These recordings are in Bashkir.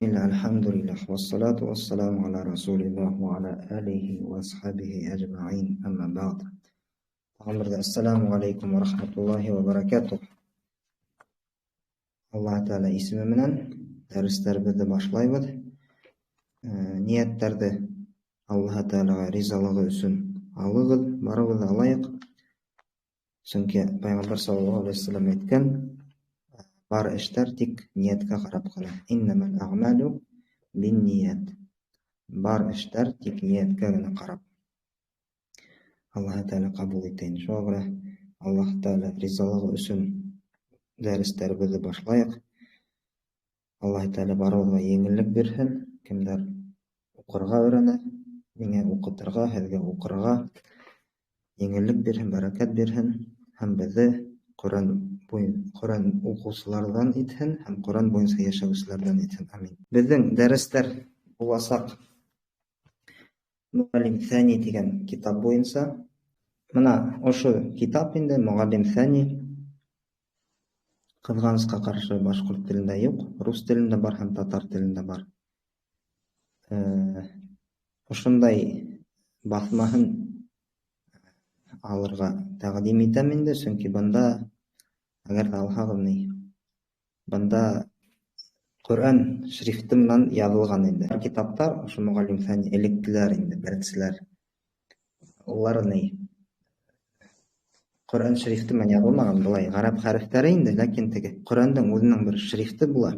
Әлхәмдүлилләһ, вассалату вассаламу аля расулиллаһ ва аля алихи ва асхабихи әжмәғин, әммә бәғд. Тағын бер ҙә ассаламу алейкум ва рахматуллахи ва баракатух. Аллаһ Тәғәлә исеме менән дәрестәребеҙҙе башлайбыҙ. Ниәттәрҙе Аллаһ Тәғәләгә ризалығы өсөн алығыҙ, барыбыҙ ҙа алайыҡ. Сөнки Пәйғәмбәр саллаллаһу алейһи ва сәлләм әйткән, бар эштәр тик ниәткә ҡарап ҡына. Иннәмәл әғмәлү бинниәт. Бар эштәр тик ниәткә генә ҡарап. Аллаһ Тәғәлә ҡабул итә инде. Шуға күрә Аллаһ Тәғәлә ризалығы өсөн дәрестәребеҙҙе башлайыҡ. Аллаһ Тәғәлә барыбыҙға еңеллек бирһен. Кемдәр уҡырға өйрәнә, миңә уҡытырға, һеҙгә уҡырға еңеллек бирһен, бәрәкәт бирһен һәм беҙҙе Ҡөрьән уҡыусыларҙан итһен һәм Ҡөрьән буйынса йәшәүселәрҙән итһен. Амин. Беҙҙең дәрестәр буласаҡ Мөғәллим Thani тигән китап буйынса. Мына ошо китап инде Мөғәллим Thani. Ҡыҙғанысҡа ҡаршы башҡорт телендә юҡ, рус телендә бар һәм татар телендә бар. Ошондай баҫмаһын алырға тәҡдим итәм инде, сөнки бында әгәр ҙә алһағыҙ ни, бында Ҡөрьән шрифты менән яҙылған инде. Китаптар ошо Мөғәллим Thani элеккеләр инде, беренселәр. Улар ни Ҡөрьән шрифты менән яҙылмаған, былай ғәрәп хәрефтәре инде, ләкин теге Ҡөрьәндең үҙенең бер шрифты була.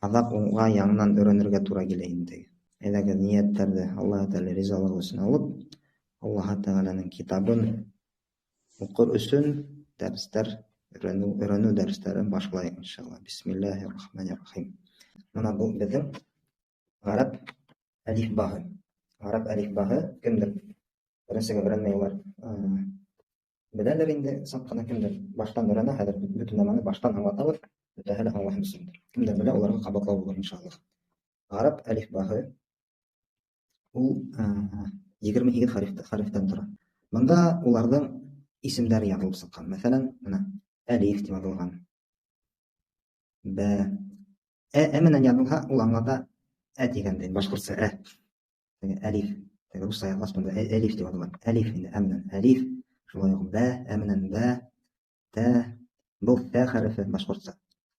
Аҙаҡ уға яңынан өйрәнергә тура килә инде. Әйҙәгеҙ ниәттәрҙе Аллаһ Тәғәлә ризалығы өсөн алып, Аллаһ Тәғәләнең китабын уҡыр өсөн дәрестәр өйрәнеү дәрестәрен башлайыҡ иншалла. Бисмиллаһир рахманир рахим. Мына был беҙҙең ғәрәп әлифбаһы. Ғәрәп әлифбаһы кемдер беренсегә өйрәнмәй улар беләлер инде, саҡ ҡына кемдер баштан өйрәнә, хәҙер бөтөн нәмәне баштан аңлатабыҙ, бөтәһе лә аңлаһын өсөн. Кемдер белә, уларға ҡабатлау булыр иншалла. Ғәрәп әлифбаһы ул 28 хәрефтән тора. Бында уларҙың исемдәре яҙылып сыҡҡан. Мәҫәлән, мына әлиф тип яҙылған. Бә, ә менән яҙылһа, ул аңлата ә тигәнде, башҡортса ә. Теге әлиф, теге русса яҙғас бында әлиф тип яҙыла. Әлиф инде ә менән әлиф, шулай уҡ бә, ә менән бә, тә, был тә хәрефе башҡортса.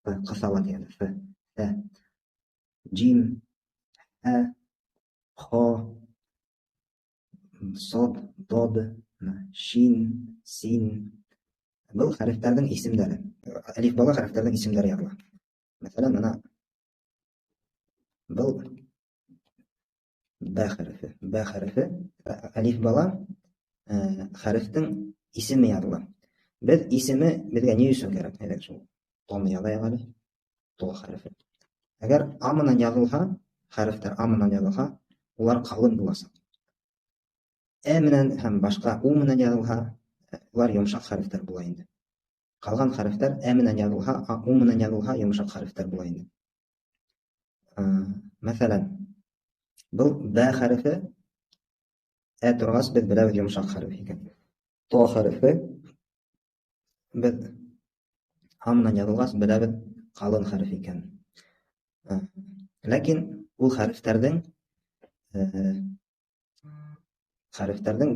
Ҡыҫала тигәнде, ф, тә, джим, ә, хо, сод, дод, шин, син. Был хәрефтәрҙең исемдәре. Әлифбала хәрефтәрҙең исемдәре яҙыла. Мәҫәлән, мына был бә хәрефе. Бә хәрефе әлифбала хәрефтең исеме яҙыла. Беҙ исеме беҙгә ни өсөн кәрәк? Әйҙәгеҙ шул тоны яҙайыҡ әле. То хәрефе. Әгәр а менән яҙылһа, хәрефтәр а менән яҙылһа, улар ҡалын буласаҡ. Ә менән һәм башҡа у менән яҙылһа, улар йомшаҡ хәрефтәр була инде. Ҡалған хәрефтәр ә менән яҙылһа, у менән яҙылһа, йомшаҡ хәрефтәр була инде. Мәҫәлән, был бә хәрефе ә торғас беҙ беләбеҙ йомшаҡ хәреф икән. То хәрефе беҙ а менән яҙылғас беләбеҙ ҡалын хәреф икән. Ләкин ул хәрефтәрҙең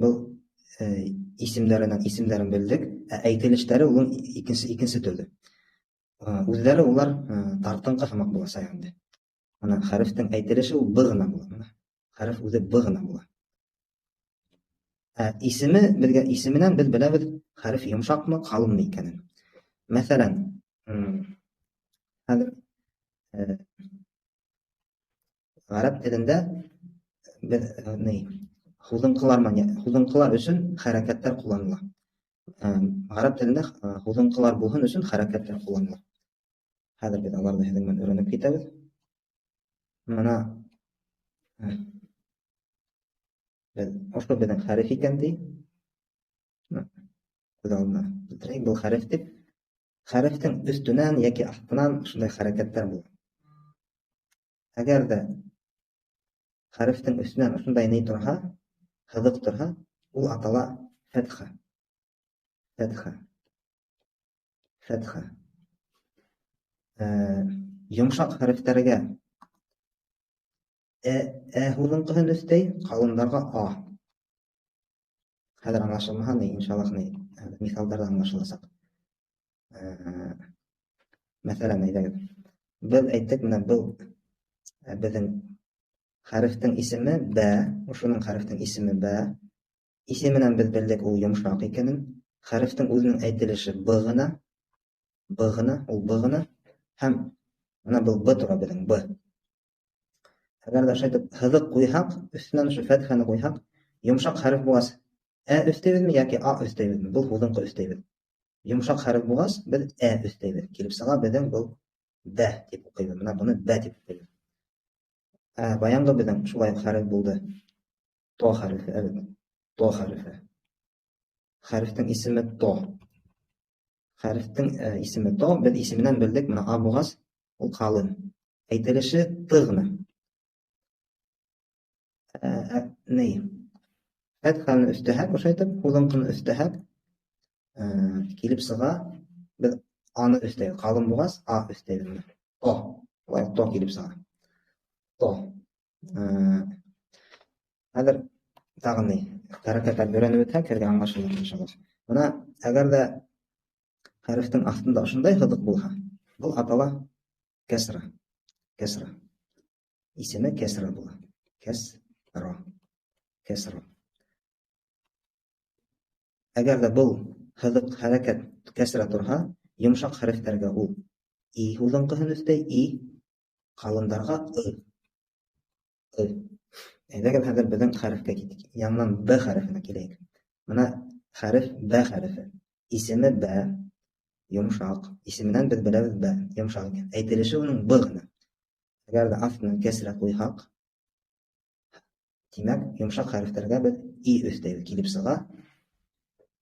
был исемдәрен белдек, ә әйтелештәре улың икенсе төрлө. Үҙҙәре улар тартынҡы һымаҡ була инде. Мына хәрефтең әйтелеше ул б ғына була. Мына хәреф үҙе б ғына була. Ә исеме беҙгә исеменән беҙ беләбеҙ хәреф йомшаҡмы, ҡалынмы икәнен. Мәҫәлән, хәҙер ғәрәп телендә беҙ һуҙынҡылар өсөн хәрәкәттәр ҡулланыла. Ғәрәп телендә һуҙынҡылар булһын өсөн хәрәкәттәр ҡулланыла. Хәҙер беҙ аларҙы һеҙҙең менән өйрәнеп китәбеҙ. Мына беҙ ошо беҙҙең хәреф икән ти. Күҙ алдына килтерәйек, был хәреф тип. Хәрефтең өҫтөнән йәки аҫтынан шундай хәрәкәттәр була. Әгәр ҙә хәрефтең өҫтөнән ошондай ни торһа, һыҙыҡ торһа, ул атала фәтхә. Фәтхә. Фәтхә. Йомшаҡ хәрефтәргә Ә һуҙынҡыһын өҫтәй, ҡалындарға А. Хәҙер аңлашылмаһа, ни, иншаллах, ни, миҫалдарҙа аңлашыласаҡ. Мәҫәлән, әйҙәгеҙ. Беҙ әйттек, менә был беҙҙең хәрефтең исеме Б, ошоноң хәрефтең исеме Б. Исеменән беҙ белдек ул йомшаҡ икәнен. Хәрефтең үҙенең әйтелеше Б ғына, Б ғына, ул Б ғына. Һәм бына был Б тора беҙҙең, Б. Әгәр ҙә шулай итеп һыҙыҡ ҡуйһаҡ, өҫтөнән ошо фәтхәне ҡуйһаҡ, йомшаҡ хәреф булғас, Ә өҫтәйбеҙме йәки А өҫтәйбеҙме? Был һуҙынҡы өҫтәйбеҙ. Йомшаҡ хәреф булғас, беҙ Ә өҫтәйбеҙ. Килеп сыға беҙҙең был Б тип уҡыйбыҙ. Бына быны Б тип уҡыйбыҙ. Баянғы беҙҙең шулай уҡ хәреф булды. То хәрефе, әбет. То хәрефе. Хәрефтең исеме То. Хәрефтең исеме То, беҙ исеменән белдек, бына А булғас, ул ҡалын. Әйтелеше Т ғына. Ни? Фәтхәне өҫтәһәк, ошо әйтеп, һуҙынҡыны өҫтәһәк, килеп сыға, беҙ Аны өҫтәйбеҙ. Ҡалын булғас, А өҫтәйбеҙ бына. То. Шулай То килеп сыға. То. Хәҙер тағы ни? Хәрәкәттәрҙе өйрәнеп үтһәк, һеҙгә аңлашылыр иншаллах. Бына әгәр ҙә хәрефтең аҫтында ошондай һыҙыҡ булһа, был атала кәсра. Кәсра. Исеме кәсра була. Кәсра. Кәсра. Әгәр ҙә был һыҙыҡ хәрәкәт кәсрә торһа, йомшаҡ хәрефтәргә ул И һуҙынҡыһын өҫтәй, И, ҡалындарға Ы. Ы. Әйҙәгеҙ хәҙер беҙҙең хәрефкә китик. Яңынан Б хәрефенә киләйек. Бына хәреф Б хәрефе. Исеме Б, йомшаҡ. Исеменән беҙ беләбеҙ Б, йомшаҡ икән. Әйтелеше уның Б ғына. Әгәр ҙә аҫтына кәсрә ҡуйһаҡ, тимәк, йомшаҡ хәрефтәргә беҙ И өҫтәйбеҙ. Килеп сыға.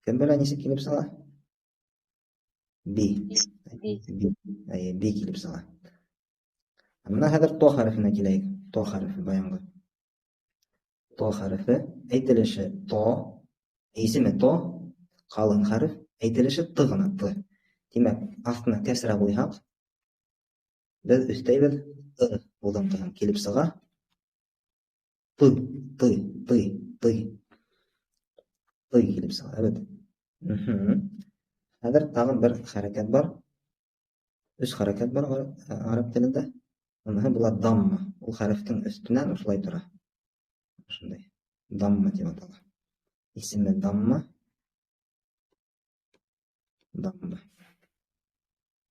Кем белә нисек килеп сыға? Би. Би. Би. Әйе, би килеп сыға. Бына хәҙер То хәрефенә киләйек. То хәрефе баянғы. То хәрефе, әйтелеше То, исеме То, ҡалын хәреф, әйтелеше Т ғына, Т. Тимәк, аҫтына кәсрә ҡуйһаҡ, беҙ өҫтәйбеҙ Ы һуҙынҡыһын. Килеп сыға Т, Т, Т, Т. Т килеп сыға, әбет. Хәҙер тағын бер хәрәкәт бар. Өс хәрәкәт бар ғәрәп телендә. Уныһы була дамма. Ул хәрефтең өҫтөнән ошолай тора. Ошондай. Дамма тип атала. Исеме дамма. Дамма.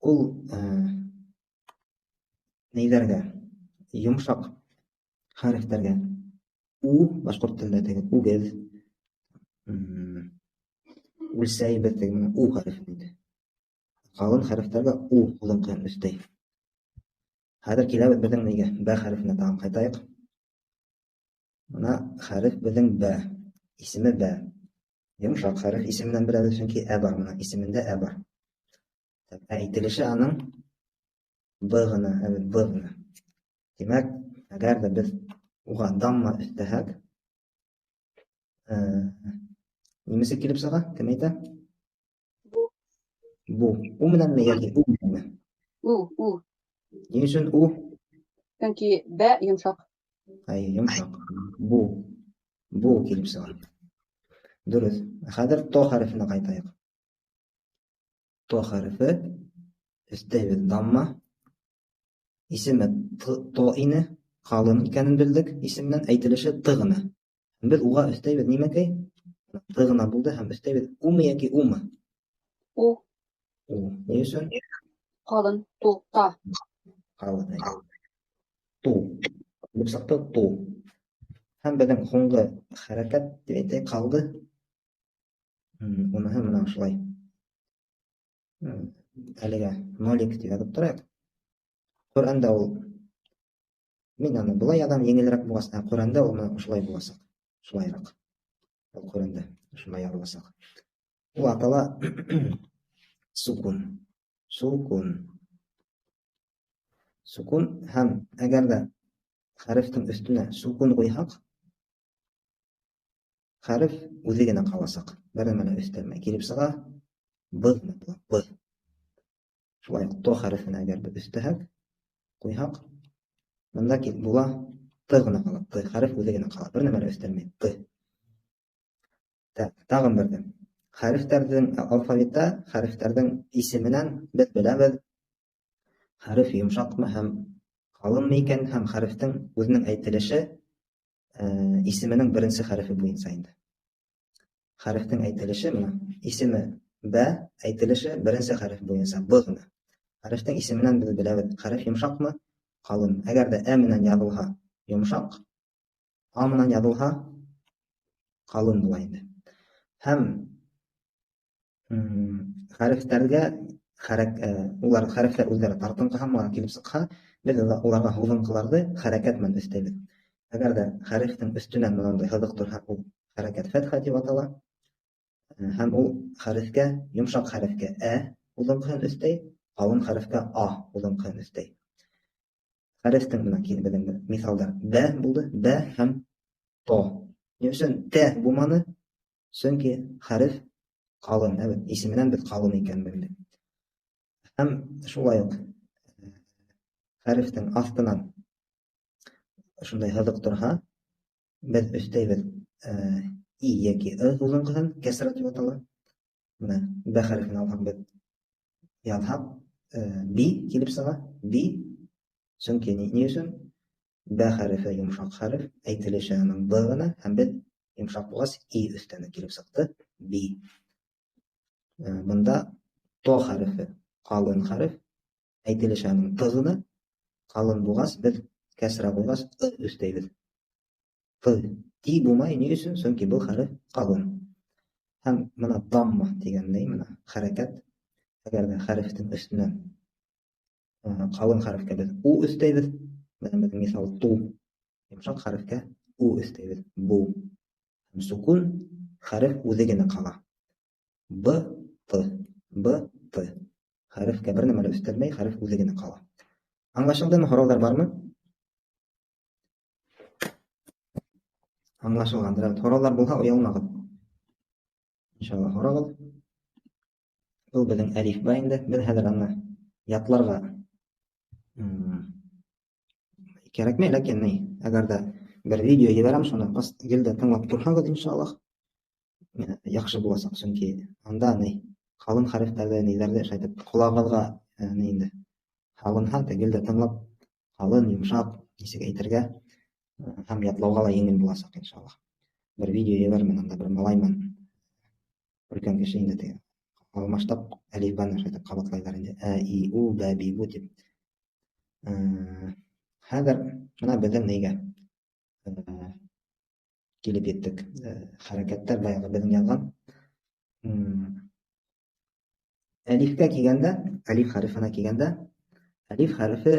Ул нейҙәргә? Йомшаҡ хәрефтәргә. У, башҡорт телендә теге үгеҙ, үлсәйбеҙ теге менә У хәрефен инде. Ҡалын хәрефтәргә У һуҙынҡыһын өҫтәй. Хәҙер киләбеҙ беҙҙең нигә? Б хәрефенә тағын ҡайтайыҡ. Бына хәреф беҙҙең Б, исеме Б. Йомшаҡ хәреф исеменән беләбеҙ, сөнки Ә бар, бына исемендә Ә бар. Ә әйтелеше аның Б ғына, әбет, Б ғына. Тимәк, әгәр ҙә беҙ уға дамма өҫтәһәк, нимәсе килеп сыға? Кем әйтә? Бу. Бу. У менәнме йәки У менәнме? У, У. Ни өсөн У? Сөнки Б йомшаҡ. Әй, йомшаҡ. Бу. Бу килеп сыға. Дөрөҫ. Хәҙер То хәрефенә ҡайтайыҡ. То хәрефе өҫтәйбеҙ дамма. Исеме То ине, ҡалын икәнен белдек. Исеменән әйтелеше Т ғына. Беҙ уға өҫтәйбеҙ нимәкәй? Т ғына булды һәм өҫтәйбеҙ Умы йәки Умы? У. У. Ни өсөн? Ҡалын. Ту. Та. Ҡалын. Ту. Килеп сыҡты Ту. Һәм беҙҙең һуңғы хәрәкәт тип әйтәйек ҡалды. Уныһы бына ошолай. Әлегә нолик тип яҙып торайыҡ. Ҡөрьәндә ул, мин аны былай яҙам, еңелерәк булғас, ә Ҡөрьәндә ул бына ошолай буласаҡ. Шулайыраҡ. Ул Ҡөрьәндә шулай яҙыласаҡ. Ул атала сукун. Сукун. Сукун һәм әгәр ҙә хәрефтең өҫтөнә сукун ҡуйһаҡ, хәреф үҙе генә ҡаласаҡ. Бер нәмә лә өҫтәлмәй. Килеп сыға Б генә була, Б. Шулай уҡ То хәрефенә әгәр беҙ өҫтәһәк, ҡуйһаҡ, бында була Т ғына ҡала. Т хәреф үҙе генә ҡала. Бер нәмә лә өҫтәлмәй. Т. Так, тағын берҙе. Хәрефтәрҙең алфавитта хәрефтәрҙең исеменән беҙ беләбеҙ хәреф йомшаҡмы һәм ҡалынмы икән, һәм хәрефтең үҙенең әйтелеше исеменең беренсе хәрефе буйынса инде. Хәрефтең әйтелеше мына исеме Б, әйтелеше беренсе хәреф буйынса Б ғына. Хәрефтең исеменән беҙ беләбеҙ хәреф йомшаҡмы, ҡалын. Әгәр ҙә Ә менән яҙылһа йомшаҡ, А менән яҙылһа ҡалын була инде. Һәм хәрефтәргә улар хәрефтәр үҙҙәре тартынҡы һәм килеп сыҡһа, беҙ уларға һуҙынҡыларҙы хәрәкәт менән өҫтәйбеҙ. Әгәр ҙә хәрефтең өҫтөнән мынандай һыҙыҡ торһа, ул хәрәкәт фәтхә тип атала. Һәм ул хәрефкә, йомшаҡ хәрефкә ә һуҙынҡыһын өҫтәй, ҡалын хәрефкә а һуҙынҡыһын өҫтәй. Хәрефтең бына беҙҙең миҫалдар Б булды, Б һәм То. Ни өсөн Т булманы? Сөнки хәреф ҡалын, әбет, исеменән беҙ ҡалын икәнен белдек. Һәм шулай уҡ хәрефтең аҫтынан шундай һыҙыҡ торһа, беҙ өҫтәйбеҙ и йәки ы һуҙынҡыһын, кәсра тип атала. Бына Б хәрефен алһаҡ, беҙ яҙһаҡ, би килеп сыға, би, сөнки ни өсөн? Б хәрефе йомшаҡ хәреф, әйтелеше аның Б ғына, һәм беҙ йомшаҡ булғас и өҫтәне килеп сыҡты, би. Бында То хәрефе ҡалын хәреф, әйтелеше аның Т ғына, ҡалын булғас беҙ кәсрә ҡуйғас ы өҫтәйбеҙ. Т, ти булмай, ни өсөн? Сөнки был хәреф ҡалын. Һәм бына дамма тигәндәй бына хәрәкәт, әгәр ҙә хәрефтең өҫтөнән ҡалын хәрефкә беҙ у өҫтәйбеҙ. Бына беҙҙең миҫал ту, йомшаҡ хәрефкә у өҫтәйбеҙ, бу. Һәм сукун хәреф үҙе генә ҡала. Б, Т, Б, Т. Хәрефкә бер нәмә лә өҫтәлмәй, хәреф үҙе генә ҡала. Аңлашылдымы? Һорауҙар бармы? Аңлашылғандыр. Әбет, һорауҙар булһа, оялмағыҙ. Иншалла, һорағыҙ. Был беҙҙең әлифба инде. Беҙ хәҙер аны ятларға кәрәкмәй, ләкин ни, әгәр ҙә бер видео ебәрәм, шуны гел дә тыңлап торһағыҙ, иншаллах, яҡшы буласаҡ, сөнки анда ни, ҡалын хәрефтәрҙе, ниҙәрҙе шайтып ҡолағыҙға ни инде һалынһа, гел дә тыңлап, ҡалын, йомшаҡ, нисек әйтергә һәм ятлауға ла еңел буласаҡ, иншаллах. Бер видео ебәрмен, анда бер малай менән өлкән кеше инде теге алмаштап әлифбаны шайтып ҡабатлайҙар инде. Ә, и, у, бә, би, бу тип. Хәҙер бына беҙҙең нейгә килеп еттек. Хәрәкәттәр баяғы беҙҙең яҙған. Әлифкә килгәндә, әлиф хәрефенә килгәндә, әлиф хәрефе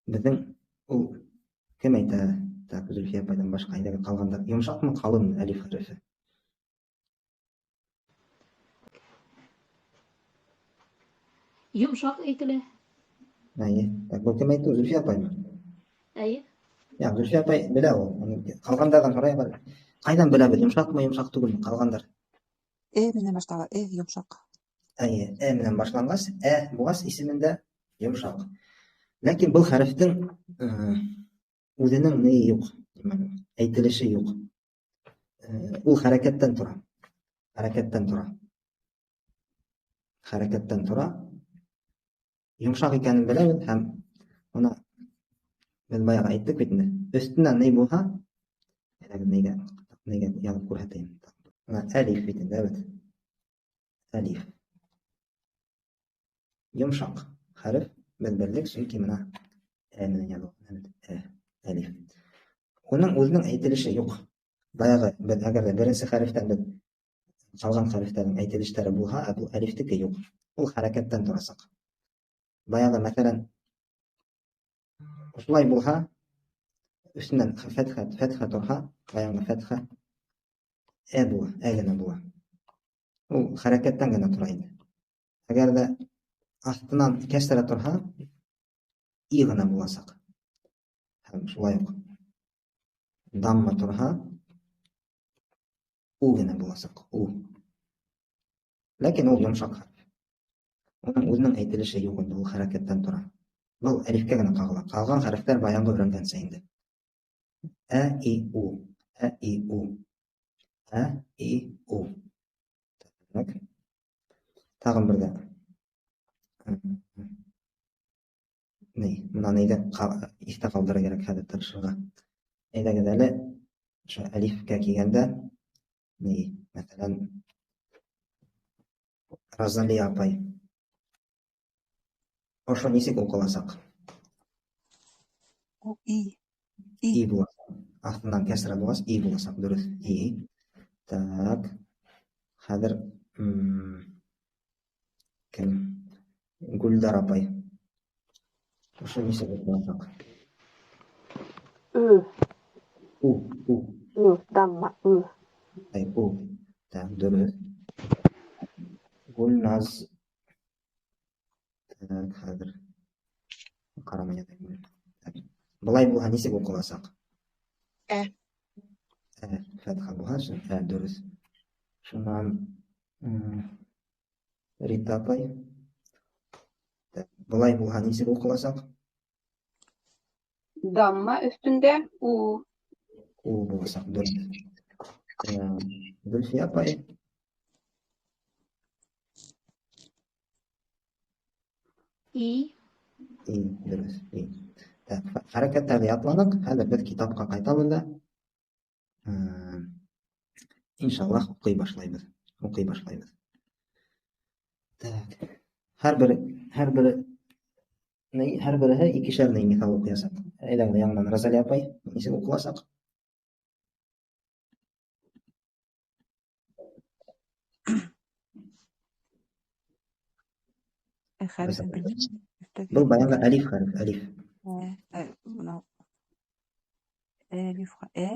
беҙҙең ул кем әйтә? Так, Зөлфиә апайҙан башҡа әйҙәгеҙ ҡалғандар. Йомшаҡмы, ҡалынмы әлиф хәрефе? Йомшаҡ әйтелә. Әйе. Так, был кем әйтте? Зөлфиә апаймы? Әйе. Я, Зөлфиә апай белә ул. Ҡалғандарҙан һорайым әле. Ҡайҙан беләбеҙ? Йомшаҡмы, йомшаҡ түгелме? Ҡалғандар. Э менән башлала, э йомшаҡ. Әйе, э менән башланғас, э булғас исемендә йомшаҡ. Ләкин был хәрефтең үҙенең ни юҡ, әйтелеше юҡ. Ул хәрәкәттән тора. Хәрәкәттән тора. Хәрәкәттән тора. Йомшаҡ икәнен беләбеҙ һәм бына беҙ баяғы әйттек бит инде. Өҫтөнән ни булһа, әйҙәгеҙ нейгә яҙып күрһәтәйем. Бына әлиф бит инде, әбет. Әлиф. Йомшаҡ хәреф беҙ белдек, сөнки бына ә менән яҙылған, әбет. Ә, әлиф. Уның үҙенең әйтелеше юҡ. Баяғы беҙ әгәр ҙә беренсе хәрефтән беҙ ҡалған хәрефтәрҙең әйтелештәре булһа, ә был әлифтеке юҡ. Ул хәрәкәттән торасаҡ. Баяғы, мәҫәлән, ошолай булһа, өҫтөнән фәтхә торһа, баяғы фәтхә ә була, ә генә була. Ул хәрәкәттән генә тора инде. Әгәр ҙә аҫтынан кәсрә торһа, и ғына буласаҡ. Һәм шулай уҡ дамма торһа, у генә буласаҡ, у. Ләкин ул йомшаҡ хәреф. Уның үҙенең әйтелеше юҡ инде, ул хәрәкәттән тора. Был әлифкә генә ҡағыла. Ҡалған хәрефтәр баянғы өйрәнгәнсә инде. Ә, И, У. Ә, И, У. Ә, И, У. Так. Тағын бер ҙә. Ни, бына ниҙе иҫтә ҡалдырыр кәрәк хәҙер тырышырға. Әйҙәгеҙ әле, ошо әлифкә килгәндә, ни, мәҫәлән, Розалия апай. Ошо нисек уҡыласаҡ? У, И. И. И буласаҡ. Аҫтынан кәсрә булғас, И буласаҡ, дөрөҫ. И. Так. Хәҙер кем? Гөлдар апай. Ошо нисек уҡыласаҡ? Ө. У, У. Ө, дамма, Ө. Әй, У. Так, дөрөҫ. Гөлназ. Так, хәҙер ҡарамай ятайым. Так. Былай булһа нисек уҡыласаҡ? Ә. Ә, фәтхә булһа, ә, дөрөҫ. Шунан Рита апай. Так, былай булһа нисек уҡыласаҡ? Дамма өҫтөндә У. У буласаҡ, дөрөҫ. Гөлфиә апай. И. И, дөрөҫ, И. Так, хәрәкәттәрҙе ятланыҡ. Хәҙер беҙ китапҡа ҡайтабыҙ ҙа. Иншаллаһ, уҡый башлайбыҙ. Уҡый башлайбыҙ. Так. Һәр бер, һәр бер, ни, һәр береһе икешәр ни миҫал уҡыясаҡ. Әйҙәгеҙ, яңынан Розалия апай, нисек уҡыласаҡ? Хәрефен белмәйем. Был баяғы әлиф хәреф, әлиф. Ә, бынау әлиф, ә.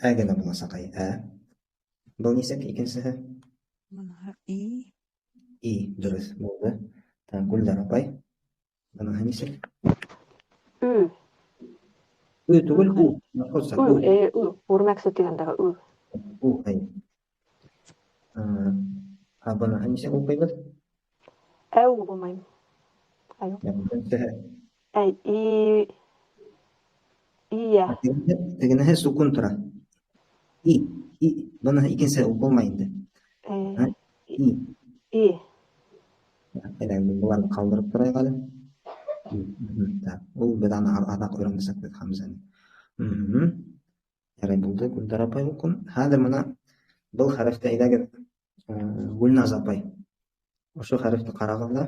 Ә генә буласаҡ, әй, ә. Был нисек икенсеһе? Быныһы И. И, дөрөҫ, булды. Так, Гөлдар апай. Быныһы нисек? Ө. Ө түгел, У. Башҡортса, Ө, У. Ө, үрмәксе тигәндәге Ө. У, әй. Ә быныһы нисек уҡыйбыҙ? Әү булмайым. Әйү. Беренсеһе. Әй, И, Ия. Тегенеһе сукун тора. И, И, быныһы икенсе уҡылмай инде. И. И. Әйҙә, быларҙы ҡалдырып торайыҡ әле. Так, ул беҙ аны аҙаҡ өйрәнәсәкбеҙ Хамзаны. Ярай, булды, Гөлдар апай уҡын. Хәҙер бына был хәрефте әйҙәгеҙ, Гөлназ апай. Ошо хәрефте ҡарағыҙ ҙа.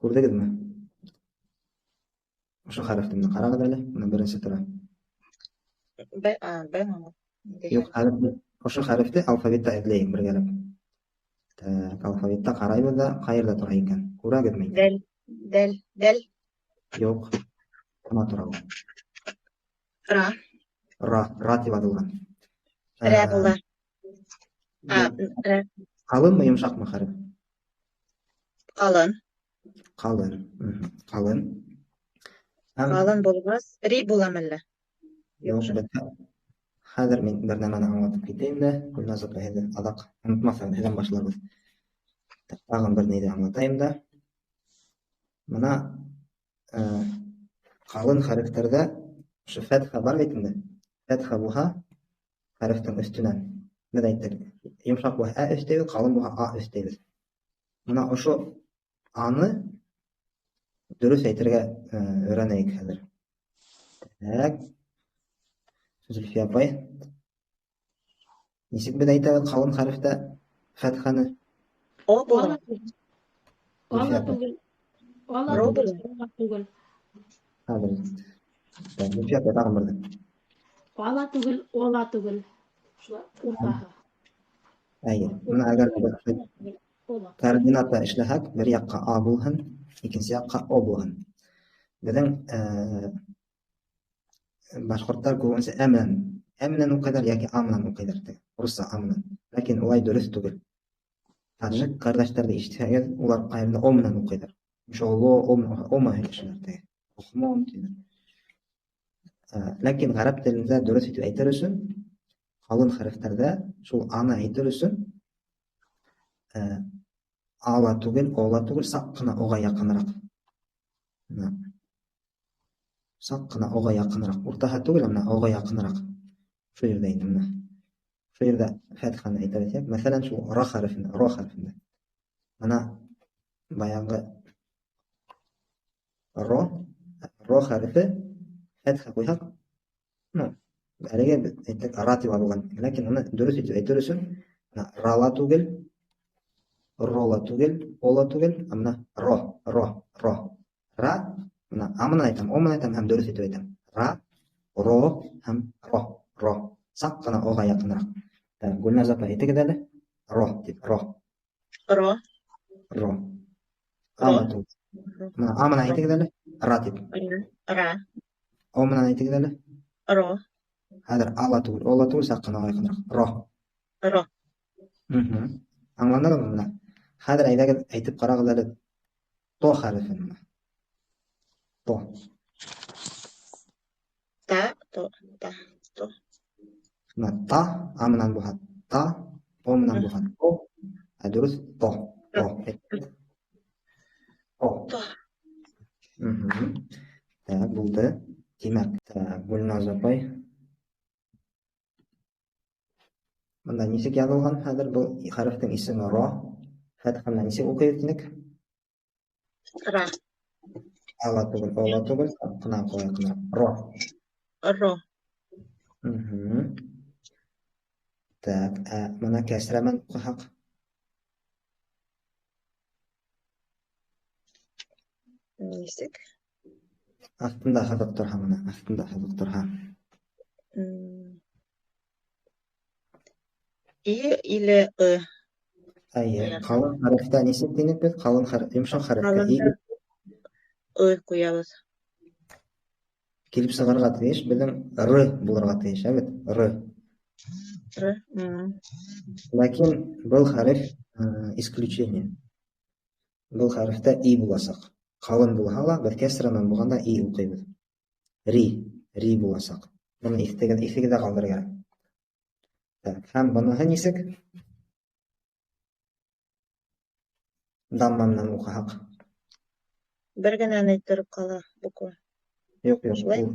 Күрҙегеҙме? Ошо хәрефте менә ҡарағыҙ әле, бына беренсе тора. Б, а, Б, мама. Юҡ, хәрефте, ошо хәрефте алфавитта эҙләйек бергәләп. Так, алфавитта ҡарайбыҙ ҙа, ҡайҙа тора икән? Күрәгеҙме икән? Дәл, дәл, дәл. Юҡ. Бына тора ул. Ра. Ра, ра тип яҙылған. Рә була. А, рә. Ҡалынмы, йомшаҡмы хәреф? Ҡалын. Ҡалын. Ҡалын. Һәм Ҡалын булғас, ри буламы әллә? Юҡ, беҙ хәҙер мин бер нәмәне аңлатып китәйем дә, Гөлназ апай, һеҙҙе аҙаҡ онотмаҫһығыҙ, һеҙҙән башларбыҙ. Тағын бер ниҙе аңлатайым да. Бына ҡалын хәрефтәрҙә ошо фәтхә бар бит инде. Фәтхә булһа, хәрефтең өҫтөнән. Беҙ әйттек, йомшаҡ булһа ә өҫтәйбеҙ, ҡалын булһа а өҫтәйбеҙ. Бына ошо аны дөрөҫ әйтергә өйрәнәйек хәҙер. Так. Зөлфиә апай, нисек беҙ әйтәбеҙ ҡалын хәрефтә фәтхәне? О була. Ала түгел. Ала түгел. Ала түгел. Хәҙер. Зөлфиә апай, тағын берҙе. Ала түгел, ола түгел. Шулай уртаһы. Әйе. Бына әгәр координата эшләһәк, бер яҡҡа А булһын, икенсе яҡҡа О булһын. Беҙҙең башҡорттар күбенсә Ә менән, Ә менән уҡыйҙар йәки А менән уҡыйҙар, урыҫса А менән. Ләкин улай дөрөҫ түгел. Тажик ҡәрҙәштәрҙе ишетһәгеҙ, улар ҡайһында О менән уҡыйҙар. Иншалла, О менән, О менән һөйләшәләр теге. Рахмон тиҙәр. Ләкин ғәрәп телендә дөрөҫ итеп әйтер өсөн, ҡалын хәрефтәрҙә шул Аны әйтер өсөн, А ла түгел, О ла түгел, саҡ ҡына Оға яҡыныраҡ. Саҡ ҡына оға яҡыныраҡ. Уртаһы түгел, ә менә оға яҡыныраҡ. Шул ерҙә инде менә. Шул ерҙә фәтхәне әйтәбеҙ. Мәҫәлән, шул ра хәрефендә, ро хәрефендә. Мына баяғы ро, ро хәрефе фәтхә ҡуйһаҡ, ну, әлегә беҙ әйттек ра тип яҙылған, ләкин уны дөрөҫ итеп әйтер өсөн мына ра ла түгел, ро ла түгел, о ла түгел, ә мына ро, ро, ро. Ра, мына а менән әйтәм, о менән әйтәм һәм дөрөҫ итеп әйтәм. Ра, ро һәм ро, ро. Саҡ ҡына оға яҡыныраҡ. Так, Гөлназ апай, әйтегеҙ әле. Ро тип, ро. Ро. Ро. А ла түгел. Мына а менән әйтегеҙ әле. Ра тип. Ра. О менән әйтегеҙ әле. Ро. Хәҙер а ла түгел, о ла түгел, саҡ ҡына яҡыныраҡ. Ро. Ро. Аңландығыҙмы мына? Хәҙер әйҙәгеҙ әйтеп ҡарағыҙ әле то хәрефен мына. То. Та, то, та, то. Мына та, а менән булһа та, о менән булһа то, ә дөрөҫ то, то. То. То. Так, булды. Тимәк, так, Гөлназ апай. Бында нисек яҙылған хәҙер был хәрефтең исеме ро. Фәтхә менән нисек уҡыйбыҙ тинек? Ра. А ла түгел, о ла түгел, ҡына ҡулай ҡына. Ро. Ро. Так, ә мына кәсрә менән уҡыһаҡ? Нисек? Аҫтында һыҙыҡ торһа мына, аҫтында һыҙыҡ торһа. И или ы. Әйе, ҡалын хәрефтә нисек тинек беҙ? Ҡалын хәреф, йомшаҡ хәрефкә и ы ҡуябыҙ. Килеп сығырға тейеш, беҙҙең р булырға тейеш, ә бит? Р. Р. Ләкин был хәреф исключение. Был хәрефтә и буласаҡ. Ҡалын булһа ла, беҙ кәсрә менән булғанда и уҡыйбыҙ. Ри, ри буласаҡ. Быны иҫегеҙҙә ҡалдырыр кәрәк. Так, һәм быныһы нисек? Дамма менән уҡыһаҡ. Бер генә ни тороп ҡала буква. Юҡ, юҡ. Шулай?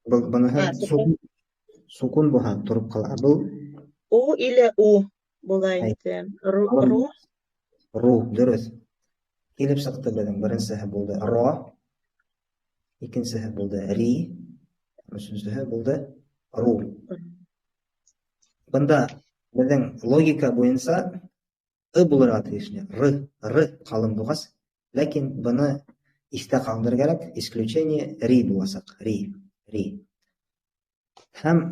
Был быныһы сукун булһа тороп ҡала. Был У или у була инде. Ру, ру. Ру, дөрөҫ. Килеп сыҡты беҙҙең. Беренсеһе булды ро, икенсеһе булды ри, өсөнсөһө булды ру. Бында беҙҙең логика буйынса ы булырға тейешле. Р, р ҡалын булғас, ләкин быны иҫтә ҡалдырыр кәрәк, исключение ри буласаҡ, ри, ри. Һәм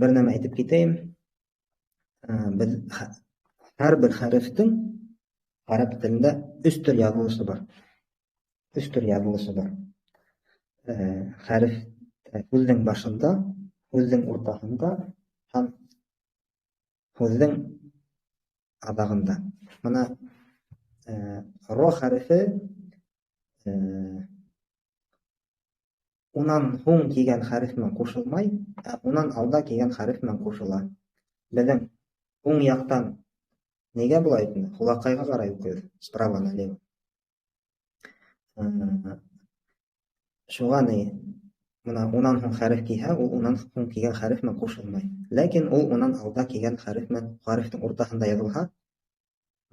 бер нәмә әйтеп китәйем. Беҙ һәр бер хәрефтең ғәрәп телендә өс төр яҙылышы бар. Өс төр яҙылышы бар. Хәреф һүҙҙең башында, һүҙҙең уртаһында һәм һүҙҙең аҙағында. Мына ро хәрефе унан һуң килгән хәреф менән ҡушылмай, ә унан алда килгән хәреф менән ҡушыла. Беҙҙең уң яҡтан нигә былай әйтелә? Һулаҡайға ҡарай уҡыйбыҙ, справа налево. Шуға ни, мына унан һуң хәреф килһә, ул унан һуң килгән хәреф менән ҡушылмай. Ләкин ул унан алда килгән хәреф менән, хәрефтең уртаһында яҙылһа,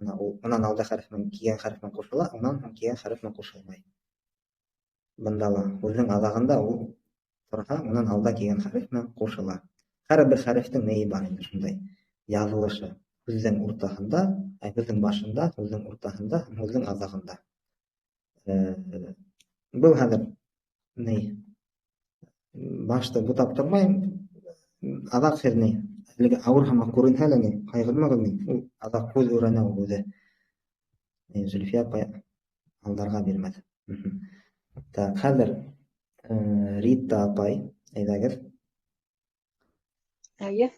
мына ул унан алда хәреф менән килгән хәреф менән ҡушыла, унан һуң килгән хәреф менән ҡушылмай. Бында ла һүҙҙең аҙағында ул торһа, унан алда килгән хәреф менән ҡушыла. Һәр бер хәрефтең нейе бар инде шундай яҙылышы. Һүҙҙең уртаһында, һүҙҙең башында, һүҙҙең уртаһында һәм һүҙҙең аҙағында. Был хәҙер ни? Башты бутап тормайым. Аҙаҡ һеҙ ни? Әлеге ауыр һымаҡ күренһә лә ни, ҡайғырмағыҙ ни? Ул аҙаҡ һүҙ өйрәнә ул үҙе. Зөлфиә апай алдарға бирмәҫ. Так, хәҙер Рита апай, әйҙәгеҙ. Әйе.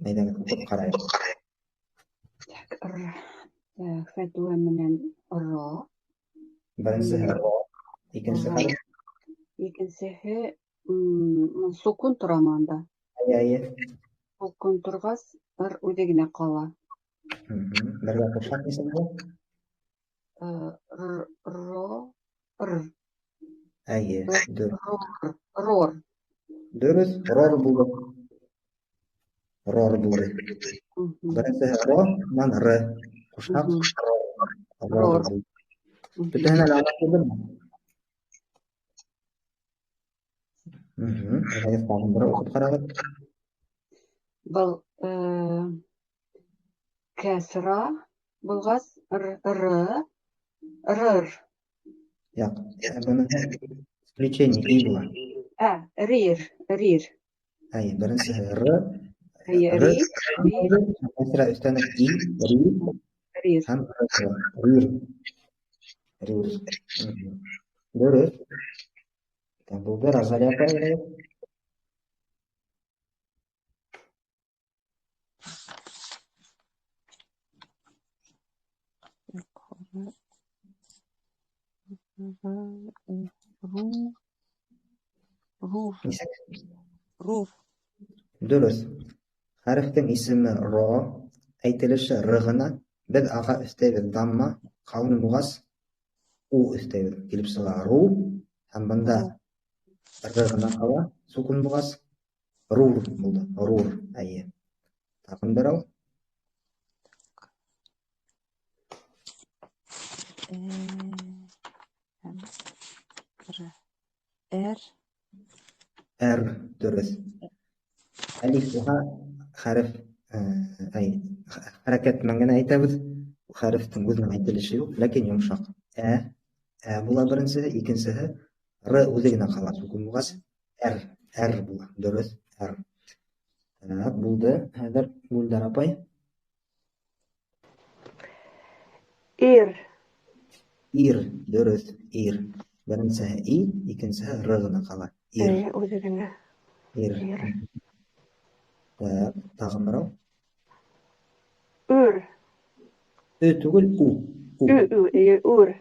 Әйҙәгеҙ, уҡып ҡарайыҡ. Так, р. Так, фәтүә менән ро. Беренсеһе ро, икенсе хәреф. Икенсеһе сукун торамы анда? Әйе, әйе. Сукун торғас, р үҙе генә ҡала. Бергә ҡушһаҡ нисек була? Р, ро, р. Әйе, дөрөҫ. Рор. Рор. Дөрөҫ, рор булды. Рор булды. Беренсеһе ро, унан р. Ҡушһаҡ, рор. Рор. Булды. Бөтәһенә лә аңлашылдымы? Әйҙәгеҙ, тағын бер уҡып ҡарағыҙ. Был кәсра булғас, р, рыр. Яҡ, быныһы исключение и була. Ә, рир, рир. Әйе, беренсеһе р, Әйе, р, ри, ри, кәсрә өҫтәнеп и, ри рир. Һәм р була. Рир. Рир. Дөрөҫ. Булды, Розалия апай, әйҙәгеҙ. Р, У, Ру, Рур, Нисек? Рур. Дөрөҫ. Хәрефтең исеме ро, әйтелеше р ғына. Беҙ аға өҫтәйбеҙ дамма, ҡалын булғас, у өҫтәйбеҙ. Килеп сыға ру, һәм бында р ғына ҡала, сукун булғас, рур булды. Рур, әйе. Тағын берәү. Һәм Р. Р. Р, дөрөҫ. Әлиф булһа, хәреф, әй, хәрәкәт менән генә әйтәбеҙ. Хәрефтең үҙенең әйтелеше юҡ, ләкин йомшаҡ. Ә, ә була беренсеһе, икенсеһе р үҙе генә ҡала. Сукун булғас, р, р була. Дөрөҫ, р. Так, булды. Хәҙер Гөлдәр апай. Ир. Ир, дөрөҫ, ир. Беренсеһе и, икенсеһе р ғына ҡала. Ир. Әйе, үҙе генә. Ир. Ир. Так, тағын берәү. Үр. Ö түгел, у. У. Ü, ü, эйе, үр.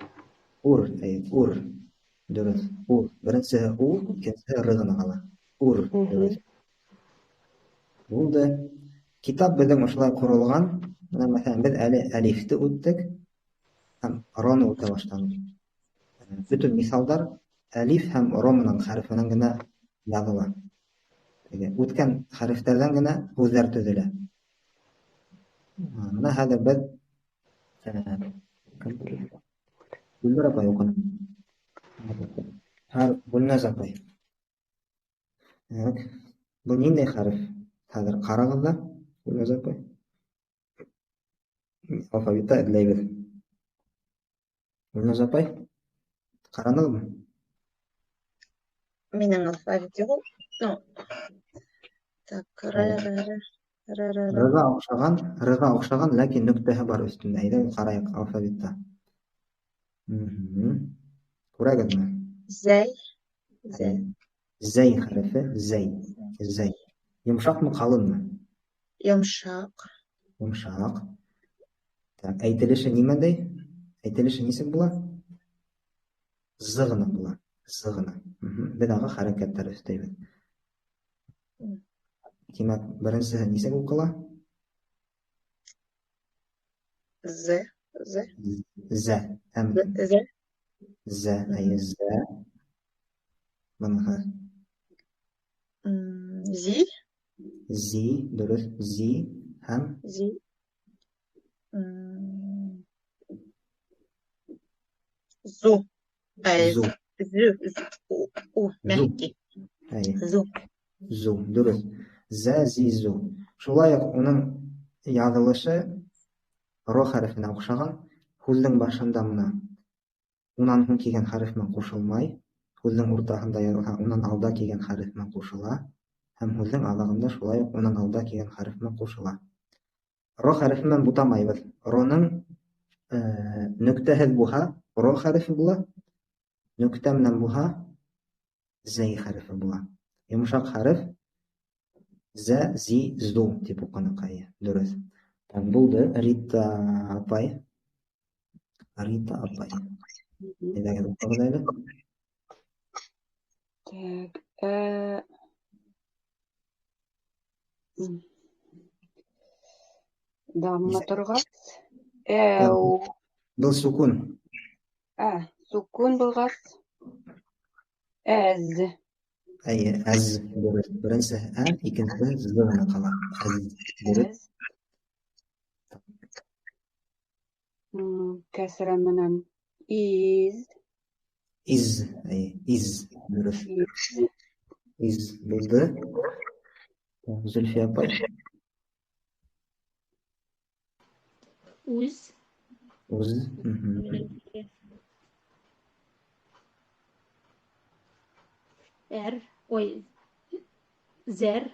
Ур, әйе, ур. Дөрөҫ, ур. Беренсеһе у, икенсеһе р ғына ҡала. Ур, дөрөҫ. Булды. Китап беҙҙең ошолай ҡоролған. Бына, мәҫәлән, беҙ әле әлифте үттек һәм роны үтә башланыҡ. Бөтөн миҫалдар әлиф һәм ро менән хәрефенән генә яҙыла. Теге үткән хәрефтәрҙән генә һүҙҙәр төҙөлә. Бына хәҙер беҙ Гөлнур апай уҡыны. Һәр Гөлназ апай. Так. Был ниндәй хәреф? Хәҙер ҡарағыҙ ҙа, Гөлназ апай. Алфавитта эҙләйбеҙ. Гөлназ апай, ҡаранығыҙмы? Минең алфавит юҡ ул. Ну. Так, р, р, р, р, р, р. Рға оҡшаған, рға оҡшаған, ләкин нөктәһе бар өҫтөндә. Әйҙәгеҙ ҡарайыҡ алфавитта. Күрәгеҙме? Зәй. Зәй. Зәй хәрефе, зәй. Зәй. Йомшаҡмы, ҡалынмы? Йомшаҡ. Йомшаҡ. Так, әйтелеше нимәндәй? Әйтелеше нисек була? З ғына була. З ғына. Беҙ аға хәрәкәттәр өҫтәйбеҙ. Тимәк, беренсеһе нисек уҡыла? З. З. З. Һәм З. З. Әйе, З. Быныһы. Зи. Зи, дөрөҫ, зи һәм Зи. Зу. Әй, Зу. Зу, зу, у, у, мягкий. Әйе. Зу. Зу, дөрөҫ. Зә, зи, зу. Шулай уҡ уның яҙылышы ро хәрефенә оҡшаған. Һүҙҙең башында мына унан һуң килгән хәреф менән ҡушылмай, һүҙҙең уртаһында яҙылһа, унан алда килгән хәреф менән ҡушыла, һәм һүҙҙең аҙағында шулай уҡ унан алда килгән хәреф менән ҡушыла. Ро хәрефе менән бутамайбыҙ. Роның нөктәһеҙ булһа, ро хәрефе була, нөктә менән булһа, зәй хәрефе була. Йомшаҡ хәреф зә, зи, зу тип уҡыныҡ, әйе, дөрөҫ. Так, булды. Рита апай. Рита апай. Әйҙәгеҙ, уҡығыҙ әле. Так, дамма торғас, әү. Был сукун. Ә, сукун булғас. Әз. Әйе, әз. Дөрөҫ. Беренсеһе ә, икенсеһе з ғына ҡала. Әз. Дөрөҫ. Әз. Кәсрә менән из. Из. Әйе, из. Дөрөҫ. Из. Из булды. Зөлфиә апай. Үз. Үз. Әр. Ой. Зәр.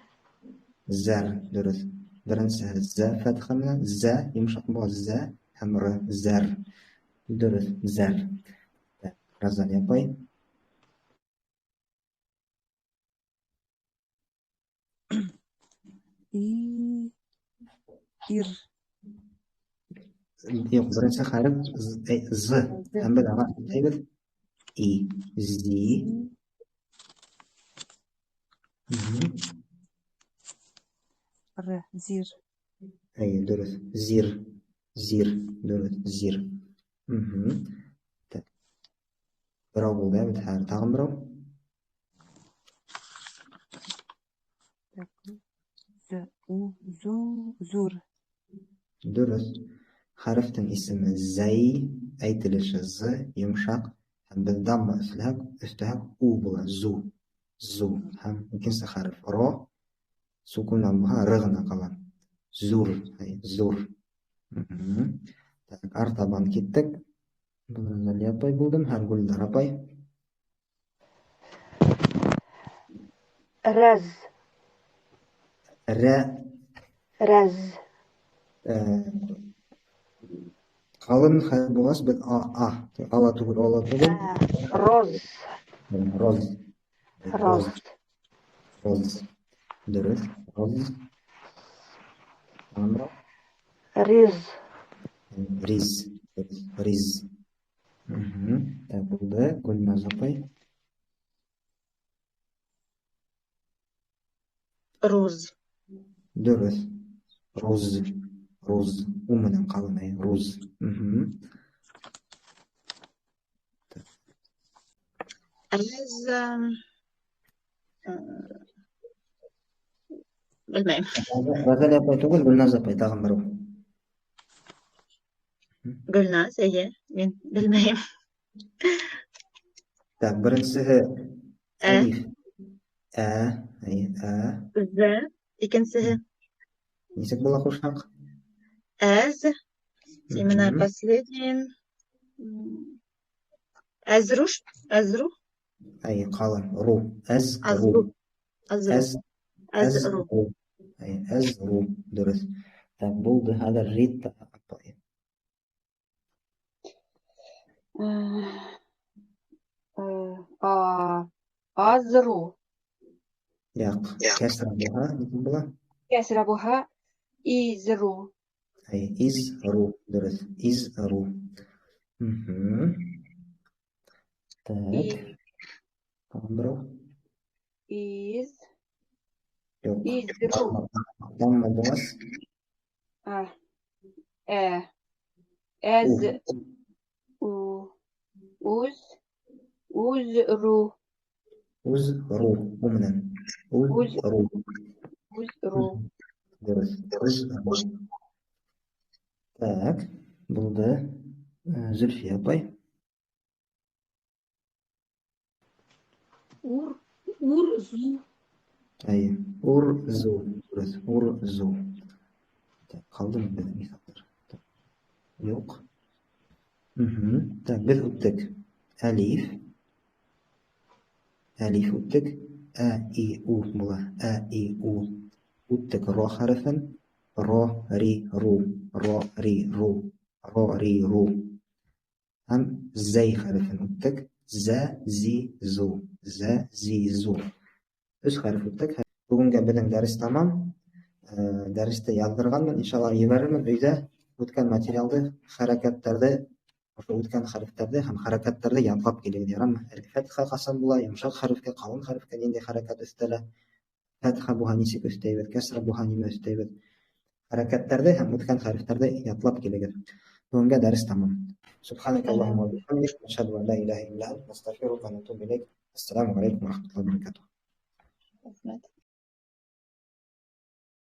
Зәр. Дөрөҫ. Беренсеһе зә фәтхә менән, зә йомшаҡ була, зә һәм р, зәр. Дөрөҫ, зәр. Розалия апай. И. Ир. Юҡ, беренсе хәреф з. Һәм беҙ ага әйтәбеҙ. И, зи. Р, зир. Әйе, дөрөҫ. Зир. Зир. Дөрөҫ, зир. Так. Берәү булды, бит хәҙер тағын берәү. Так. З, у, зу, зур. Дөрөҫ. Хәрефтең исеме зәй, әйтелеше з, йомшаҡ. Һәм беҙ дамма өҫләһәк, өҫтәһәк у була, зу. Зу. Һәм икенсе хәреф ро, сукунан булһа р ғына ҡала. Зур, зур. Так, артабан киттек. Был Розалия апай булдым, һәм Гөлдар апай. Рәз. Рә. Рәз. Ҡалын хәреф булғас, беҙ а, ала түгел, ала түгел. Роз. Роз. Роз. Роз. Дөрөҫ. Роз. Риз. Риз. Риз. Так, булды. Гөлназ апай. Руз. Дөрөҫ. Руз. Руз. У менән ҡалын, әй, руз. Әз. Белмәйем. Розалия апай түгел, Гөлназ апай, тағын берәү. Гөлназ, эйе, мин белмәйем. Так, беренсеһе әлиф. Ә, әйе, ә. З, икенсеһе. Нисек була ҡушһаҡ? Әз. Именно последний. Әзруш, әзру. Әйе, ҡалын, ру. Әз, ру. Әз, әз, ру. Әйе, әз, ру. Дөрөҫ. Так, булды. Хәҙер Рита апай. Азру. Яҡ. Кәсрә булһа, нисек була? Кәсрә булһа, изру. Әйе, из-ру. Дөрөҫ. Из-ру. Так. Тағын берәү. Из. Юҡ. Изру. Дамма булғас. Ә. Әз. У. Уз. Узру. Узру. У менән. Узру. Узру. Дөрөҫ. Узру. Так, булды. Зөлфиә апай. Ур, урзу. Әйе, урзу. Дөрөҫ, урзу. Так, ҡалдымы беҙҙең миҫалдар? Юҡ. Так, беҙ үттек. Әлиф. Әлиф үттек. Ә, и, у була. Ә, и, у. Үттек ро хәрефен. Ро, ри, ру. Ро, ри, ру. Ро, ри, ру. Һәм зәй хәрефен үттек. Зә, зи, зу. Зә, зи, зу. Өс хәреф үттек. Бөгөнгә беҙҙең дәрес тамам. Дәресте яҙҙырғанмын, иншалла ебәрермен. Өйҙә үткән материалды, хәрәкәттәрҙе, ошо үткән хәрефтәрҙе һәм хәрәкәттәрҙе ятлап килегеҙ, ярамы? Фәтхә ҡасан була, йомшаҡ хәрефкә, ҡалын хәрефкә ниндәй хәрәкәт өҫтәлә? Фәтхә булһа нисек өҫтәйбеҙ, кәсрә булһа нимә өҫтәйбеҙ? Хәрәкәттәрҙе һәм үткән хәрефтәрҙе ятлап килегеҙ. Бөгөнгә дәрес тамам. Субханакаллахумма ва бихамдик, ашһаду ан ла илаһа илля анта, астағфирука ва атубу иләйк. Ассаламу алейкум ва рахматуллахи ва баракатух. Рәхмәт.